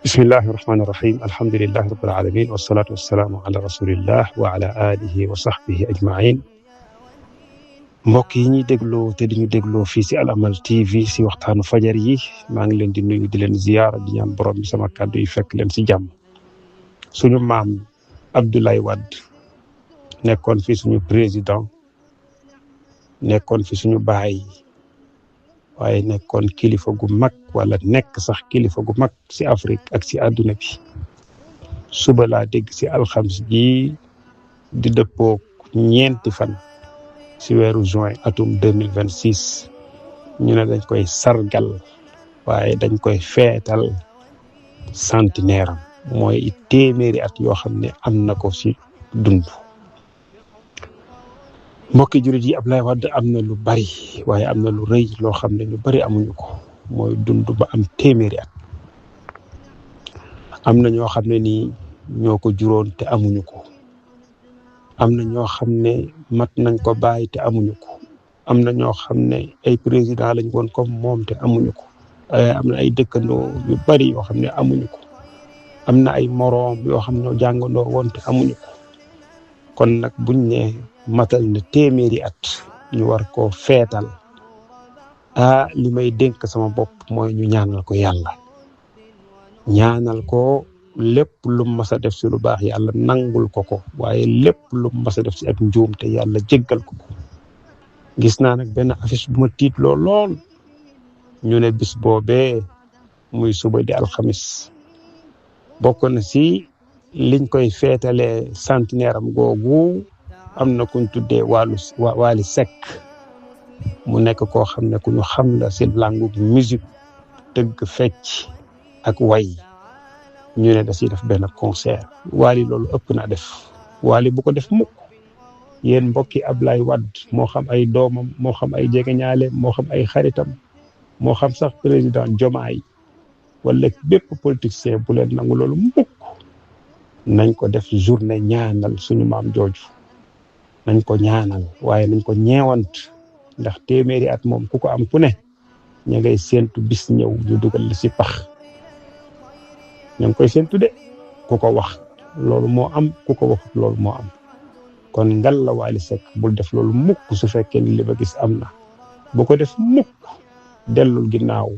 bismillahi irrahmani irrahim alhamdulilahi rabbil alamin wasalaatu wasalaamu ala rasulillah wa ala alihi wa sahbihi ajmain mbokk yi ñuy dégloo te di ñu dégloo fii si Al Amal TV si waxtaanu fajar yi maa ngi leen di nuyu di leen ziyaara di ñaan borom bi sama kàddu yi fekk leen si jàmm. suñu maam Abdoulaye Wade nekkoon fi suñu président nekkoon fi suñu baay waaye nekkoon kilifa gu mag wala nekk sax kilifa gu mag si Afrique ak si àdduna bi. suba laa dégg si alxames gi di dëppoo ñeenti fan si weeru juin atum 2026 ñu ne dañ koy sargal waaye dañ koy feetal centenaire am mooy téeméeri at yoo xam ne am na ko si dund. mbokki jullit yi Abdoulaye Wade am na lu bari waaye am na lu rëy loo xam ne ñu bari amuñu ko mooy dund ba am téeméeri at. am na ñoo xam ne nii ñoo ko juróon te amuñu ko am na ñoo xam ne mat nañ ko bàyyi te amuñu ko am na ñoo xam ne ay président lañ woon comme moom te amuñu ko am na ay dëkkandoo yu bari yoo xam ne amuñu ko am na ay moroom yoo xam ne ñoo jàngandoo woon te amuñu ko kon nag buñ ne matal na téeméeri at ñu war koo feetal li may dénk sama bopp mooy ñu ñaanal ko yàlla ñaanal ko lépp lu mas a def si lu baax yàlla nangul ko waaye lépp lu mas a def si ak njuum te yàlla jéggal ko gis naa nag benn affiche bu ma tiit lool ñu ne bis boobee muy suba di alxamis bokk na si liñ koy feetalee centenaire am googu am na kuñ tuddee Wally Seck mu nekk koo xam ne ku ñu xam la si langue musique tëgg fecc ak way ñu ne da siy def benn concert. Wally loolu ëpp naa def. Wally bu ko def mukk. yéen mbokki Abdoulaye Wade moo xam ay doomam moo xam ay jegeñaale moo xam ay xaritam moo xam sax président Diomaye wala bépp politicien bu leen nangu loolu mukk nañ ko def journée ñaanal suñu maam jooju nañ ko ñaanal waaye nañ ko ñeewant ndax téeméeri at moom ku ko am ku ne ña ngay séentu bis ñëw ñu dugal la si pax ña ngi koy séentu de ku ko wax loolu moo am ku ko waxut loolu moo am kon ngal la Wally Seck bul def loolu mukk su fekkee ni li ba gis am na bu ko def mukk dellul ginnaaw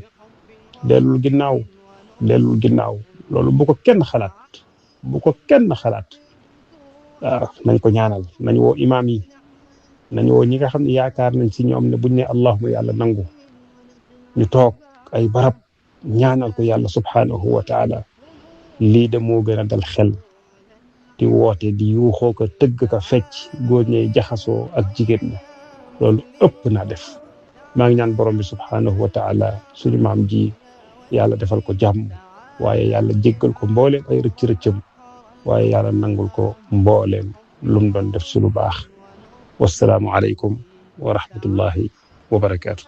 loolu bu ko kenn xalaat waaw nañ ko ñaanal nañ woo imaam yi nañ woo ñi nga xam ne yaakaar nañ si ñoom ne buñ ne allahuma yàlla nangu ñu toog ay barab ñaanal ko yàlla subhanahu wa taala lii de moo gën a dal xel di woote di yuuxoo ko tëgg ka fecc góor ñey jaxasoo ak jigéen ña loolu ëpp naa def maa ngi ñaan borom bi subhanahu wa taala suñu maam ji yàlla defal ko jàmm waaye yàlla jéggal ko mbooleem ay rëcc-rëccam waaye yàlla nangul ko mbooleem lu mu doon def si lu baax wassalaamu aleykum wa rahmatullahi wa barakaatu.